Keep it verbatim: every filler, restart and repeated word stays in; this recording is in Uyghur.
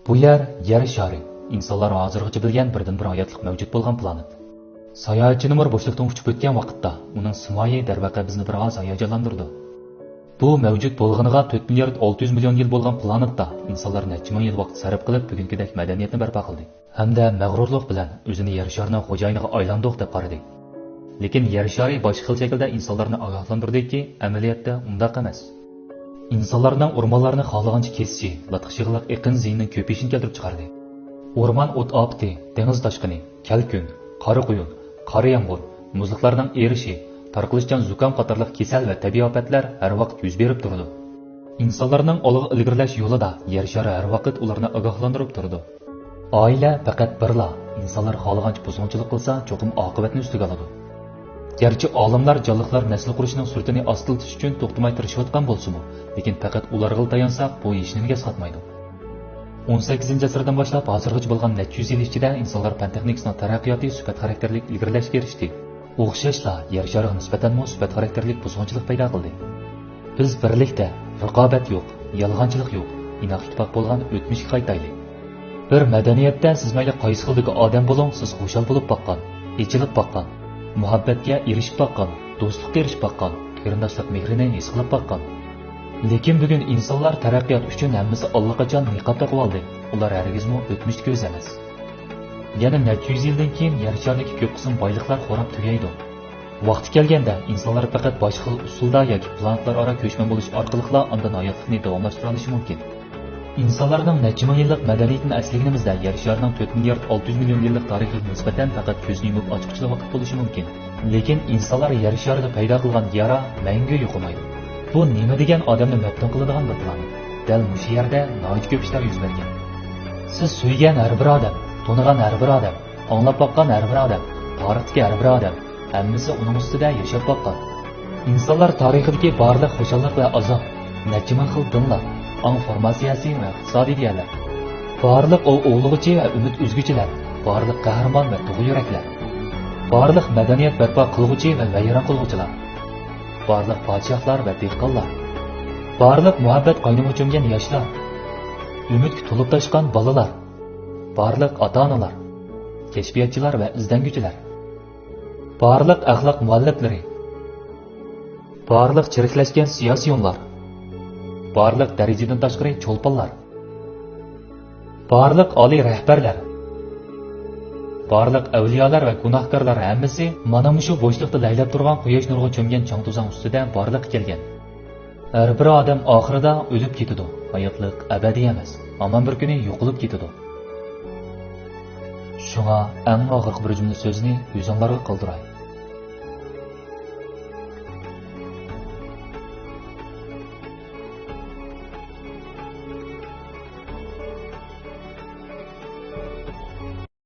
بۇ يەر يەر شارى، ئىنسانلار ھازىرغىچە بىلگەن بىردىنبىر ھاياتلىق مەۋجۇت بولغان پلانېت. ساياھەتچى نومۇر بوشلۇقتىن ئۇچۇپ ئۆتكەن ۋاقىتتا، ئۇنىڭ سىمايى دەرۋەقە بىزنى بىر ئاز ھاياجانلاندۇرىدۇ. بۇ مەۋجۇت بولغىنىغا تۆت مىليارد ئالتە يۈز مىليون يىل بولغان پلانېتتا ئىنسانلار نەچچە مىڭ يىل ۋاقىت سەرپ قىلىپ، بۈگۈنكىدەك مەدەنىيەتنى بەرپا قىلدى. ھەمدە مەغرۇرلۇق بىلەن ئۆزىنى يەر شارىنىڭ خوجايىنىغا ئايلاندۇق دەپ قارىدى. لېكىن يەر شارى باشقا خىل شەكىلدە ئىنسانلارنى ئاگاھلاندۇردىكى، ئەمەلىيەتتە ئۇنداق ئەمەس. ئىنسانلارنىڭ ئورمانلارنى خالىغانچە كېسىشى، لاتقا شېغىللىق ئېقىن زىيىنىنىڭ كۆپىيىشىنى كەلتۈرۈپ چىقاردى. ئورمان ئوت ئاپىتى، دېڭىز تاشقىنى، كەلكۈن، قارا قۇيۇن، قارا يامغۇر، مۇزلۇقلارنىڭ ئېرىشى، تارقىلىشچان زۇكام قاتارلىق كېسەل ۋە تەبىئىي ئاپەتلەر ھەر ۋاقىت يۈز بېرىپ تۇرىدۇ. ئىنسانلارنىڭ ئالغا ئىلگىرىلەش يولىدا يەر شارى ھەر ۋاقىت ئۇلارنى ئاگاھلاندۇرۇپ تۇرىدۇ. ئائىلە پەقەت بىرلا، ئىنسانلار خالىغانچە بۇزغۇنچىلىق قىلسا، چوقۇم ئاقىۋەتنى ئۈستىگە ئالىدۇ. گەرچە ئالىملار جانلىقلار نەسلى قۇرۇشىنىڭ سۈرئىتىنى ئاستىلىتىش ئۈچۈن توختىماي تىرىشىۋاتقان بولسىمۇ، لېكىن پەقەت ئۇلارغىلا تايانساق، بۇ ھېچنېمىگە ئەسقاتمايدۇ. ئون سەككىزىنچى ئەسىردىن باشلاپ ھازىرغىچە بولغان نەچچە يۈز يىل ئىچىدە ئىنسانلار پەن تېخنىكىسىنىڭ تەرەققىياتى سۈپەت خاراكتېرلىك ئىلگىرىلەشكە ئېرىشتى. ئوخشاشلا يەر شارىغا نىسبەتەنمۇ سۈپەت خاراكتېرلىك بۇزغۇنچىلىق پەيدا قىلدى. بىز بىرلىكتە، رىقابەت يوق، يالغانچىلىق يوق، ئىناق ئىتتىپاق بولغان ئۆتمۈشكە قايتايلى. بىر مەدەنىيەتتە سىز مەيلى قايسى خىلدىكى ئادەم بولۇڭ، سىز خۇشال بولۇپ باققان، ئېچىلىپ باققان، مۇھەببەتكە ئېرىشىپ باققان، دوستلۇققا ئېرىشىپ باققان، قېرىنداشلىق مېھرىنى ھېس قىلىپ باققان. لېكىن بۈگۈن ئىنسانلار تەرەققىيات ئۈچۈن ھەممىسى ئاللىقاچان نىقاب تاقىۋالدى. ئۇلار ھەرگىزمۇ ئۆتمۈشتىكى ئۆزى ئەمەس. يەنە نەچچە يۈز يىلدىن كېيىن يەر شارىدىكى كۆپ قىسىم بايلىقلار خوراپ تۈگەيدۇ. ۋاقتى كەلگەندە ئىنسانلار پەقەت باشقا خىل ئۇسۇلدا ياكى پلانېتلار ئارا كۆچمەن بولۇش ئارقىلىقلا ئاندىن ھاياتلىقنى داۋاملاشتۇرالىشى مۇمكىن. ئىنسانلارنىڭ نەچچە مىڭ يىللىق مەدەنىيىتىنى ئەسلىگىنىمىزدە، يەر شارىنىڭ تۆت مىليارد ئالتە يۈز مىليون يىللىق تارىخىغا نىسبەتەن پەقەت كۆزنى يۇمۇپ ئاچقۇچىلا ۋاقىت بولۇشى مۇمكىن. لېكىن ئىنسانلار يەر شارىدا پەيدا قىلغان يارا مەڭگۈ يوقىمايدۇ. بۇ نېمە دېگەن ئادەمنى مەپتۇن قىلىدىغان بىر پلانېت. دەل مۇشۇ يەردە ناھايىتى كۆپ ئىشلار يۈز بەرگەن. سىز سۆيگەن ھەر بىر ئادەم، تونۇغان ھەر بىر ئادەم، ئاڭلاپ باققان ھەر بىر ئادەم، تارىختىكى ھەر بىر ئادەم، ھەممىسى ئۇنىڭ ئۈستىدە ياشاپ باققان. ئىنسانلار تارىخىدىكى بارلىق خۇشاللىق ۋە ئازاب، نەچچە مىڭ خىل دىنلار، ئاڭ فورماتسىيەسى ۋە ئىقتىسادىي دېيەرلەر، بارلىق ئوۋ ئوۋلىغۇچى ۋە ئۈمىد ئۈزگۈچىلەر، بارلىق قەھرىمان ۋە تۇغ يۈرەكلەر، بارلىق مەدەنىيەت بەرپا قىلغۇچى ۋە ۋەيران قىلغۇچىلار، بارلىق پادىشاھلار ۋە دېھقانلار، بارلىق مۇھەببەت قاينىمىغا چۆمگەن ياشلار، ئۈمىدكە تولۇپ تاشقان بالىلار، بارلىق ئاتا-ئانىلار، كەشپىياتچىلار ۋە ئىزدەنگۈچىلەر، بارلىق ئەخلاق مۇئەللىپلىرى، بارلىق چىرىكلەشكەن سىياسىيونلار، بارلىق دەرىجىدىن تاشقىرى چولپانلار، بارلىق ئالىي رەھبەرلەر، بارلىق ئەۋلىيالار ۋە گۇناھكارلار ھەممىسى مانا مۇشۇ بوشلۇقتا لەيلەپ تۇرغان قۇياش نۇرىغا چۆمگەن چاڭ-توزان ئۈستىدە بارلىققا كەلگەن. ھەر بىر ئادەم ئاخىرىدا ئۆلۈپ كېتىدۇ. ھاياتلىق ئەبەدىي ئەمەس. ھامان بىر كۈنى يوقىلىپ كېتىدۇ. شۇڭا ئەڭ ئاخىرقى بىر جۈملە سۆزنى ئۆزۈڭلارغا قالدۇراي.